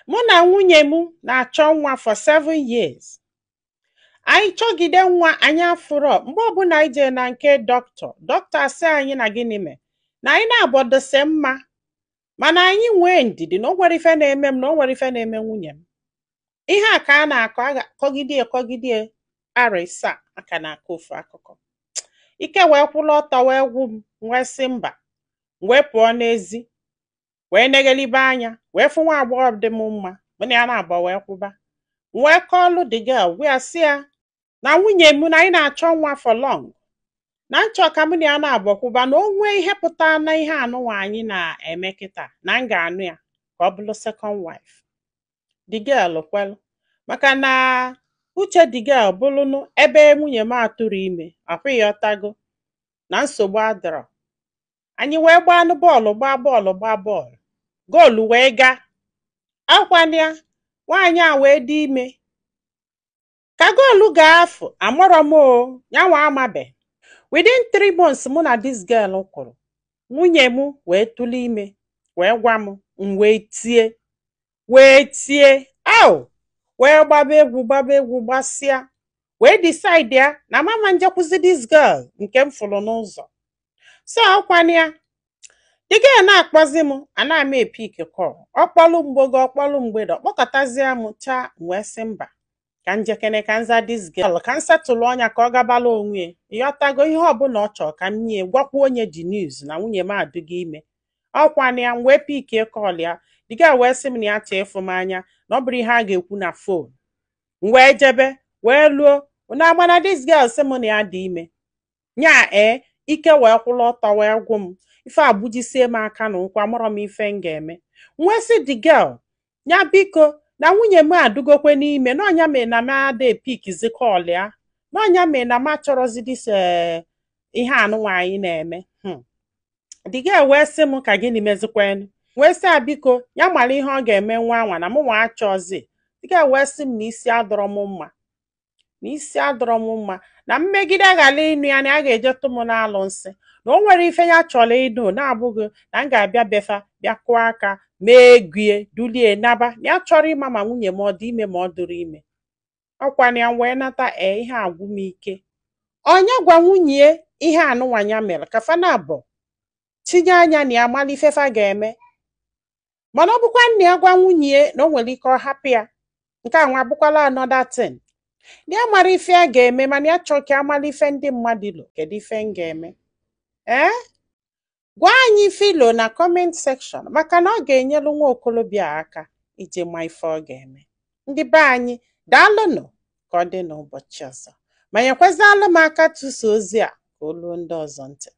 Mụ na nwunye m na-achọ nwa for 7 years. Anyị chọgide nwa, anyị afụrọ. Mgbe ọbụla anyị jee na nke dọkịta, dọkịta asị anyị na gịnị mee na anyị na-abọdose mma, mana anyị nwee ndidi, na o nwere ife na-eme m, na o nwere ife na-eme nwunye m. Ihe a ka a na-akọ, a ga-akọgide ekọgide arọ 7 aka na-akọ ofu akụkọ. Ike wee kwụrụ ọtọ wee gwụ m. Wee sị mba, wee pụọ n'ezi, wee neghelibe anya, wee fụ nwa agbọghọ dị m mma, mụ na ya na-abọ wee kwụba. Wee kọọlụ the girl, gwa ya sị ya na nwunye m, na anyị na-achọ nwa for long, na nchọ ka mụ na ya na-abọkwụba, na o nwee ihe pụta na ihe anụnwa anyị na-eme kịta, na m ga-anụ ya ka ọ bụrụ second wife. The girl kwelụ, maka na uche the girl bụrụnụ ebe nwunye m atụrụ ime akwụghị ọtago na nsogbu adịrọ. Anyị wee gbaanụ bọọlụ, gbaa bọọlụ, gbaa bọọlụ, goolu wee gaa akwana ya. Nwaanyị a wee dị ime. Ka goolu ga-afụ, amarọ m o, yanwa amabe. Within 3 months mụ na this girl kwụrụ, nwunye m wee tụrụ ime, wee gwa m. M wee tie, wee tie aw, wee gbaba egwu, gbaba egwu, gbasịa, wee decide ya na mama njekwuzi this girl nke m fụrụ n'ụzọ. So ọkwana ya, the girl na-akpọzi m, ana m epick call. Ọkpọlụ mgbogo, ọkpọlụ mgbede, ọkpọkọtazie m chaa. M wee sị mba, ka njekene, ka nza this girl, ka m setụlụ ọnya, ka ọ gabala onwe ya. Ịghọtago? Ihe ọbụla ọ chọrọ ka m nye, gwakwa onye the news na nwunye m adịgo ime. Ọkwana ya, m wee pickie call ya. The girl wee sị m na ya chọọ ịfụ m anya, na ọ bụrụ ihe a ga-ekwu na phone. M wee jebe, wee luo na amana this girl sị m na ya dị ime nya. Ee, ike wee kwụrụ ọtọ wee gwụ m. Ife agbujisie m aka na ụkwụ, amụrọ m ife m ga-eme. M wee sị the girl ya biko, na nwunye m adụgokwe n'ime, na ọnya mere na m ada epickizi call ya, na ọnya mere na m achọrọzi this ihe anụnwa anyị na-eme. The girl wee sị m ka gịnị mezikwanụ. Wee sị a biko, ya mara ihe ọ ga-eme nwa anwa, na mụ nwa achọzi. The girl wee sị m na isi adọrọ m mma, na isi adọrọ m mma, na mmegide ghara ịnụ ya, na ya ga-eje tụ m n'alụ nsị, na o nwere ife ya chọrọ ịnụ na-abụghị na m ga-abịa befa, bịa kụọ aka, mee egie, dulie naba. Na ya chọrọ ịma ma nwunye m ọ dị ime ma ọ dụrụ ime. Ọkwana ya, m wee nata. Ee, ihe agwụ m ike. Onye gwa nwunye ihe anụnwa ya mere ka fa na-abụ tinye anya na ya mara ife fa ga-eme. Mana ọ bụkwa nna ya gwa nwunye na o nwere ike ọ hapụ ya, nke a nwa abụkwala another thing. Na ya mara ife a ga-eme, mana ya chọọ ka amara ife ndị mmadụ ilo. Kedu ife m ga-eme? Ee, gwa anyị filo na comment section, maka na ọ ga-enyelu nwa okolobịa aka iji ma ife ọ ga-eme. Ndị be anyị, daalụnụ. Ka ọ dị n'ụbọchị ọzọ. Ma nyekwazịalụ m aka tụsa ozi a ka o luo ndị ọzọ ntị.